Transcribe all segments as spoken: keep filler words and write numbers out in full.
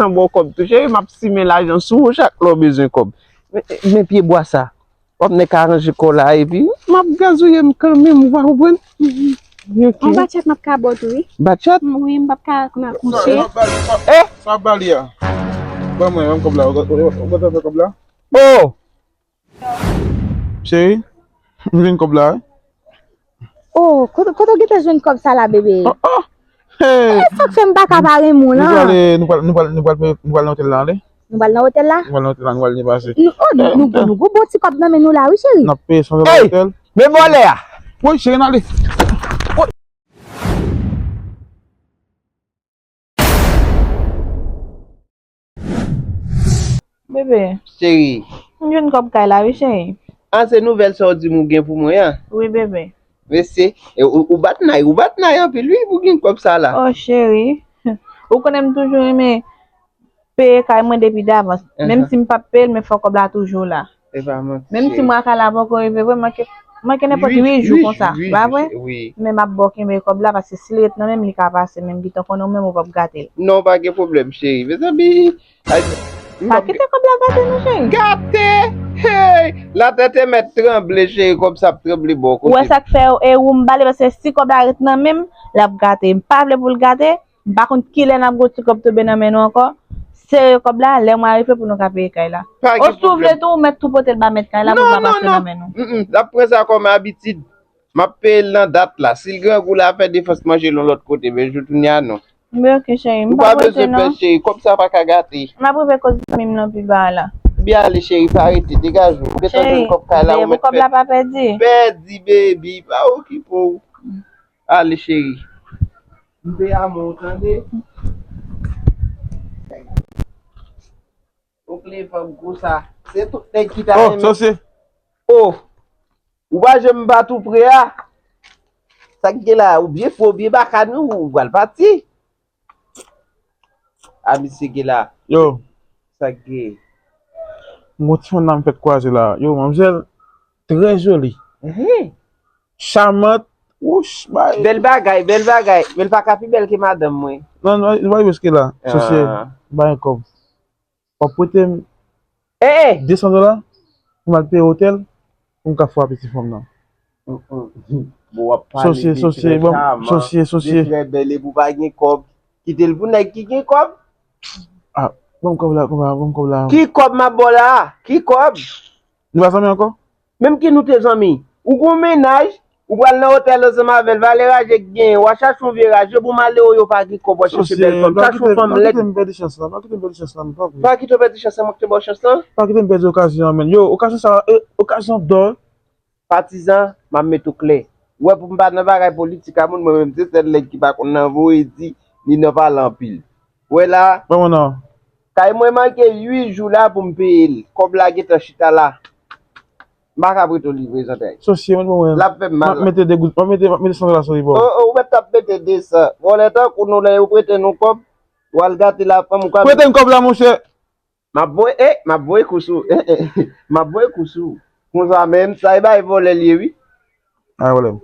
gentan ba w kòb tou, cheri, m ap simen lajan sou ou chak lè w bezwen kòb. Men, men pye bwa sa. W ap nèk aranje kò la, epi m ap gazouye m kanmenm, ou pa konprann? Ok. Yon batchat m ap ka ba w tou, wi. Batchat? Wi, m p ap ka nan kouche. Sa, sa, sa, eh? Sa ap bali a. Ban mwen, ban m kòb la. Ou, ou, ou, ou kontan fè kòb la? Oh! Cheri, m jwenn kòb la, wi. Oh, kote, kote w gentan jwenn kòb sa la, bebe? Oh, oh. Hey. E sa k fè m pa ka pa renmen w la? Nou prale, nou pral, nou pral, nou pral, nou pral nan otèl la, ale. Nou pral nan otèl la? Nou pral nan otèl la, nou pral depase. Nou, oh, nou, nou, nou gon bon ti kòb nan men nou la, wi, cheri. N ap peye san dola otèl. Men vòlè a! Woy, cheri, n ale. Woy. Bebe. Cheri. M jwenn kòb kay la, wi, cheri. Ah, se nouvèl sa w di m ou gen pou mwen an? Wi, bebe. Mesye, e ou, ou bat nay, ou bat nay anpil, wi, pou gen kòb sa la. Oh, cheri. Ou konnen m toujou renmen peye kay mwen depi davans. Menm si m p ap peye l, men fò kòb la toujou la. E pa manti, cheri. Menm si mwa kay la poko rive vre, manke, manke nenpòt uit jou konsa, pa vre? Wi. Men m ap ba w kenbe kòb la, paske si l ret nan men m, li ka pase, men m gentan konnen w menm ou p ap gate l. Non, pa gen pwoblèm, cheri. Mezanmi, ay, m p ap kite kòb la gate non, cheri. Gate! Hey! Latè te mèt tranble, cheri, kòb sa ap tranble bò kote. Ou wè sa k fè e ou m ba li, paske si kòb la ret nan men m, l ap gate. M pa vle pou l gate. M pa konn kilè n ap gon ti kòb tonbe nan men nou ankò. Sere kòb la, lè mwa rive pou nou ka peye kay la. Osou w vle tou, ou mèt tou pote l ba mèt kay la pou l pa pase nan men nou. Non, non, non. Mm, mm. L ap pran sa kòm abitid. M ap peye l nan dat la. Si l grangou la, fè defans manje l yon lòt kote, men jounen a non. Men ok, cheri, m pa prese non. Ou pa bezwen pè, cheri, kòb sa pa ka gate. M ap rive kote zanmi m nan pi ba a la. Byen ale, cheri, pa rete, degaje w. Ou gentan jwenn kòb kay la, ou mèt pèdi. Cheri, veye pou kòb la pa pèdi. Pèdi, baby, pa okipe w. Ale, cheri. M te amou, tande. Ou kle fanm konsa. Se tout nèg ki ta renmen. Oh, sòsye. Oh, ou pa janm bat ou pre a? Sa k gen la? Ou byen fou, ou byen bakan, ou, ou pral pati. A, misye gen la. Yo. Sa k gen? M gon timoun la m fèk kwaze la. Yo, manmzèl, trè joli. Ehe. Chamant. Wouch, bay. Bèl bagay, bèl bagay. Men l pa ka pi bèl ke madanm mwen. Non, non, li pa rive jiske la. Sòsye, bay yon kòb. W ap prete m de san dola pou m al peye otèl pou m ka fwa piti fanm nan. Bon, w ap pale de trè chaman, de trè bèl epi w pa gen kòb. Kite l pou nèg ki gen kòb. Ah, ban m kòb la, ban m kòb la. Ki kòb m ap ba w la? Ki kòb? Nou pa zanmi ankò? Menm ki nou te zanmi. Ou gon mennaj, ou pral nan otèl ansanm avè l, valè raje k genyen, w a chache yon vye raje, bon malere yo pa gen kòb, w a chache bèl fanm, chache yon fanm lèd. Pa kite m pèdi chans lan, pa kite m pèdi chans lan, pa vre. Pa kite w pèdi chans lan, mwen ki te ba w chans lan. Pa kite m pèdi okazyon an, menn. Yo, okazyon sa, e, okazyon dò. Patizan, m ap met ou klè. Ou wè pou m pa nan bagay politik a moun, mwen menm se sèl nèg ki pa konn nan voye di, ni nan pale anpil. Ou wè la? Ban mwen non. Kay mwen manke uit jou la pou m peye l. Kòb la gentan chita la. M pa ka prete w li prezante. Sòsye, mwen, mwen. L ap fè m mal. M ap mete de goud, m ap mete, m ap mete san dola sou li pou ou. Oh, oh, ou mèt t ap mete de san. Vòlè tankou nou lè yo prete nou kòb, w al gate lafanm ou ka. Prete m kòb la, monchè. M ap voye, eh, m ap voye kou sou ou. Eh, eh, m ap voye kou sou ou. Konsa menm, sa e bay vòlè l ye, wi. Ay, vòlè.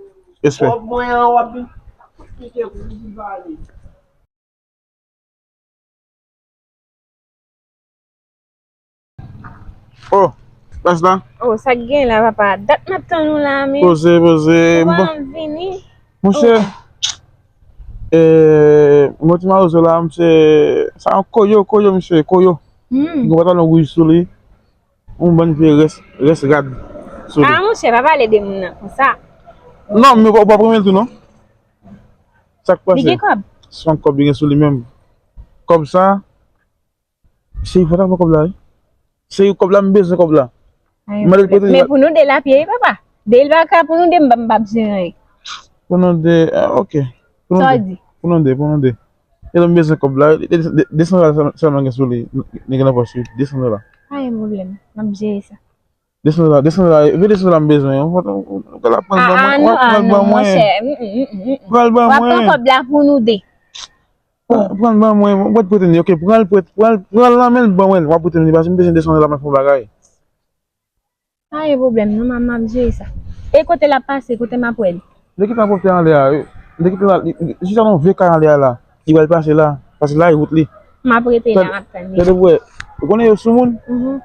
Respè. Kòb mwen an, w ap vin pike kou sou pale. Oh, baz la. Oh, sa k gen la, papa? Dat m ap tann ou la, men. Poze, poze. Ou pa janm vini? Monchè, eh, mwen ti mawozo la, misye, sa yon koyo, koyo, misye, koyo. Li gon pantalon wouj sou li. Yon bann vye rès, rès rad sou li. Ah, monchè, pa pale de moun nan konsa. Non, men ou pa renmen l tou, non? Sa k pase? Li gen kòb? Se yon kòb li gen sou li menm. Kòb sa, Cheri, fò ta pran kòb la, wi. Cheri, kòb la, m bezwen kòb la. Ay, men pou nou de l ap ye, wi, papa. De l pa ka pou nou de, m pa, m p ap jere anyen. Pou nou de, ah, ok. Sa w di? Pou nou de, pou nou de. E lè m bezwen kòb la, de, de, de san dola sèl-, sèlman gen sou li, li gen nan pòch li, de san dola. Pa gen pwoblèm, m ap jere sa. De san dola, de san dola, vye de san dola m bezwen, wi. Pral ban mwen, pral ban mwen. Pral ban mwen. W ap pran kòb la pou nou de. Pran, pran l ban mwen, mwen prete li, ok, pran l, prete, pran l, pran l nan men l, ban mwen l, w ap prete m li, paske m bezwen desann la, m ap fè yon bagay. Pa gen pwoblèm, non, m, m ap jere sa. E kote l ap pase, kote m ap wè l? Li gentan pote anlè a, wi. Li gentan la, li, li, li chita nan vye kay anlè a la. Li pral pase la, paske la e wout li. M ap rete la, m ap tann li. Tande pou wè. Ou konnen yo sou moun? Mhm.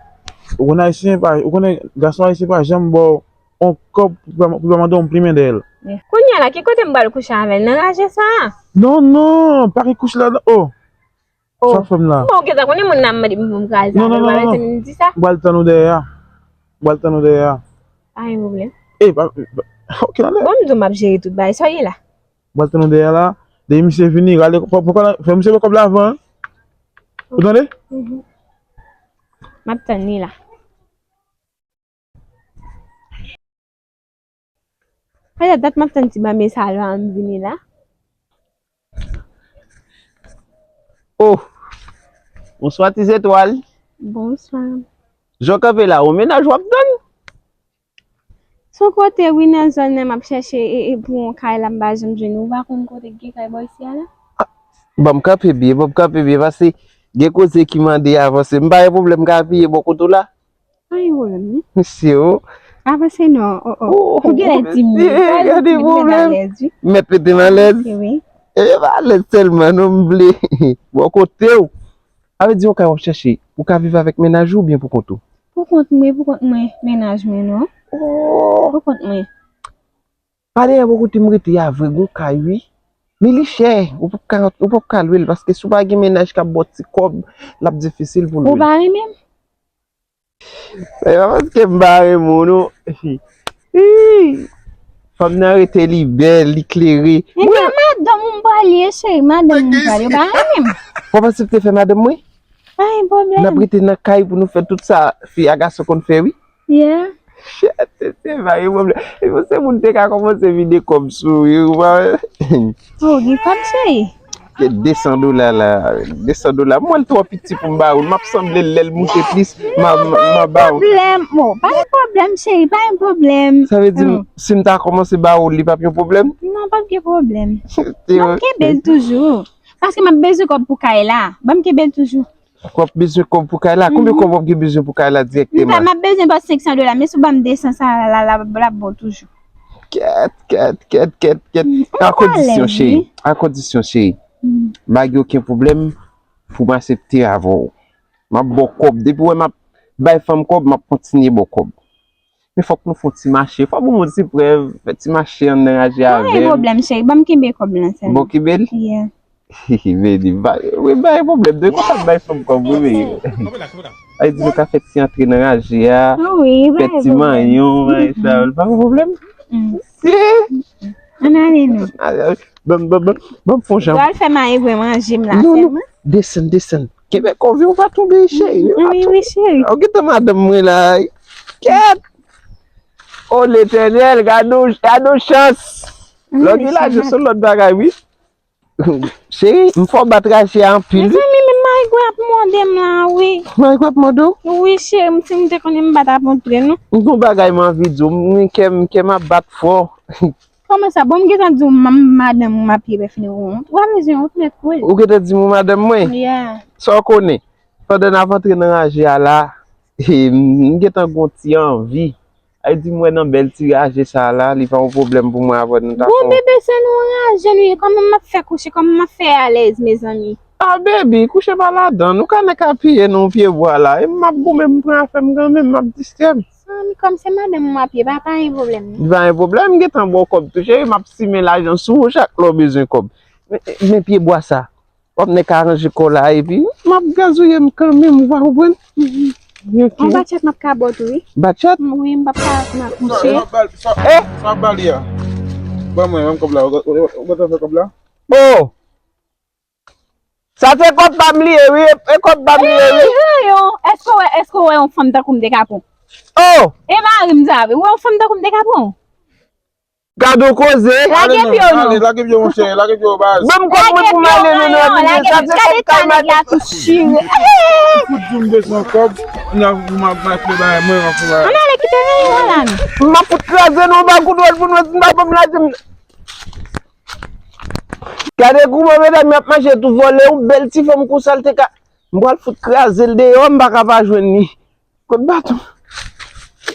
Ou konnen ayisyen pa, ou konnen gason ayisyen pa janm ba w yon kòb pou pa, pou pa mande yon plimen dèyè l. Kounye a la, ki kote m pral kouche avè l? Nan raje sa a? Non, non, pa gen kouch ladan. Oh. Oh. Sa w ap fè m la? Bon, ou gentan konnen moun nan mande m pou m kraze avè l, ou pa bezwen vin di sa. M pral tann ou dèyè a. M pral tann ou dèyè a. Pa gen pwoblèm. Eh, pa, pa, ok, anlè. Bon, m di w m ap jere tout bagay. Sa w ye la? M pral tann ou dèyè la. Depi misye vini, rale, fè, fè, fè misye pran kòb la avan, hein? Ou tande? Mhm. M ap tann li la. Sa fè dat m ap tann ti banme sa la, m vini la. Oh! Bonswa, ti zetwal. Bonswa. Jan w kanpe la, ou mennaj w ap tann? Sou kote, wi, nan zòn nan, m ap chèche e, e pou yon kay la, m pa janm jwenn. Ou pa konn kote k gen kay bò isi a la? Ah, ban m kanpe byen, ban m kanpe byen, paske gen koze ki mande avanse. M pa gen pwoblèm, m ka apiye bò kote w la? Pa gen pwoblèm, non. Mesye, o. Avanse non, o, o. Ou genlè timid. Gade pwoblèm. Mèt mete m alèz. Wi. E pa alèz sèlman, non, m vle. Bò kote w. Sa vle di yon kay w ap chèche, ou ka viv avèk mennaj ou oubyen pou kont ou? Pou kont mwen, pou kont mwen, mennaj mwen, non. Oh. Pou kont mwen. Pa dèyè bò kote m rete a vre, gon kay wi. Men li chè, ou p ap ka, ou p ap ka lwe l, paske si w pa gen mennaj k ap ba w ti kòb, l ap difisil pou lwe l. Ou pa renmen m? Se pa paske m pa renmen w, non. Hi! Fanm nan rete li bèl, li klere. Ebyen, madanm ou m pral ye, cheri, madanm ou m pral ye, ou pa renmen m? Ou panse m te fè madanm mwen? Pa gen pwoblèm. N ap rete nan kay pou nou fè tout sa fi a gason konn fè, wi. Yeah. Shit, se, se pa gen pwoblèm. E pou se moun te ka kòmanse vide kòb sou ou, wi, ou pa wè? Oh, gen kòb, cheri. Gen de san dola la. De san dola. Mwen l twò piti pou m ba ou l. M ap sanble l lè l moute plis. M a, m a, m a ba ou. Pa gen pwoblèm, oh, pa gen pwoblèm, cheri, pa gen pwoblèm. Sa vle di, si m ta kòmanse ba ou l, li p ap yon pwoblèm? Non, p ap gen pwoblèm. M ap kenbe l toujou. Paske m ap bezwen kòb pou kay la. Ban m kenbe l toujou. W ap bezwen kòb pou kay la? Konbyen kòb w ap gen bezwen pou kay la dirèkteman? M ap bezwen bò senk san dola, men si w ban m de san sa la, la, la, l ap bon toujou. Kèt, kèt, kèt, kèt, kèt. A kondisyon, cheri. A kondisyon, cheri. M pa gen okenn pwoblèm pou m aksepte avè w. M ap ba w kòb. Depi w wè m ap bay fanm kòb, m ap kontinye ba w kòb. Men fòk nou fè yon ti mache. Fò ban m yon ti prèv. Fè ti mache anndan raje avè m. Pa gen pwoblèm, cheri. Ban m kenbe kòb lan sèlman. Bon, kenbe l? Yeah. Vini, ba, wi, pa gen pwoblèm. De konsa m bay fanm kòb, wi, men. Ay di nou ka fè ti antre nan raje a. Ah wi, pa gen pwoblèm. Fè ti manyen, manyen sa, pa gen pwoblèm. Mm. Ann ale non. Ban m, ban m, ban m, ban m fè yon jan. Pral fè mayi vre manje m la sèlman. Non, non. Desann, desann. Kenbe kòve, ou pa tonbe, cheri. Wi, wi, cheri. Ou gentan madanm mwen la. Kèt! O Letènèl, gade yon, gade yon chans. Lè w gen lajan, se yon lòt bagay, wi. Cheri, m fè w bat raje a anpil, wi. Mezanmi, men mayi gwe ap mòde m la, wi. Mayi gwe ap mòde w? Wi, cheri, m, si m te konnen m pa t ap antre, non. M gen yon bagay m anvi di w, m, kè m, kè m ap bat fò. Kòman sa? Bon, m gentan di w, m, madanm ou m ap ye bèf ne wont. Ou pa bezwen wont, mèt kou l. Ou gentan di m ou madanm mwen? Yeah. Sa w konnen? Pandan n ap antre nan raje a la, m gentan gon ti anvi. Ay di m wè nan bèl ti raje sa la, li pa yon pwoblèm pou mwen avè nou ta fè. Bon, bebe, se nan raje nou ye. Kòman m ap fè kouche? Kòman m ap fè alèz, mezanmi? Ah, baby, kouche pa ladan. Nou ka nèk apiye nan yon pye bwa la. E m ap goumen, m pran afè m kanmenm, m ap distrè m. Zanmi, kòm se madanm ou m ap ye, pa, pa gen pwoblèm, non. Pa gen pwoblèm, m gentan ba w kòb tou, cheri, m ap simen lajan sou ou chak lè w bezwen kòb. Men, men pye bwa sa. W ap nèk aranje kò w la, epi m ap gazouye m kanmenm, ou pa konprann? Mhm. Ok. Yon batchat m ap ka ba w tou, wi. Batchat? M, wi, m p ap ka, m ap mouche. Sa, sa, sa, sa, sa ba li a? Ban mwen, ban m kòb la. Ou, ou, ou, ou gentan fè kòb la? Oh! Sa se kòb pa m li ye, wi. E, e kòb pa m li ye, wi. Ey, ey, yo, èske w wè, èske w wè yon fanm tankou m te ka pran? Oh! E mari m sa, wi. Ou wè yon fanm tankou m te ka pran? Gade yon koze. Lage pye w non. Ale, lage pye w, monchè, lage pye w, baz. Ban m kòb mwen pou m ale, non, non, non, sa se kòb kay madanm. Gade tan nèg la tou chire. Fout di m bezwen kòb, m ap, m ap, m ap fè bagay, mwen, m ap fè bagay. Ann ale kite nèg la, non. M ap fout kraze nou, ba kout wòl pou nou, si n pa ban m lajan m. Gade gouman medam y ap manje tou vòlè, yon bèl ti fanm konsa l te ka. M pral fout kraze l deyò, m pa ka pa jwenn li. Kout baton.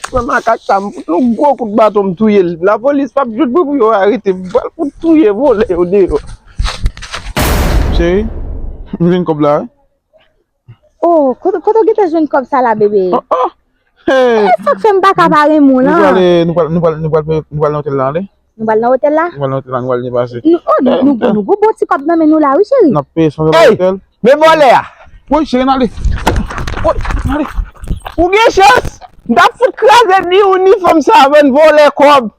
Pran makak sa, m fout yon gwo kout baton, m touye l. Lapolis p ap jwenn mwen pou yo arete m. M pral fout touye vòlè yo deyò. Cheri, m jwenn kòb la, wi. Oh, kote, kote w gentan jwenn kòb sa la, bebe? Oh, oh. Hey. Sa k fè m pa ka pa renmen w Nou lan? prale, nou prale, nou prale, nou prale, nou prale nan otèl la, ale. Nou pral nan otèl la? Nou prale nan otèl la, nou prale pase. Nou, oh, nou, nou, nou gon bon ti kòb nan men nou la, wi, cheri. N ap peye san dola Hey! otèl. Men vòlè a! Woy, cheri, n ale. Woy, n ale. Ou gen chans! M t ap fout kraze ni ou ni fanm sa a, bann vòlè kòb!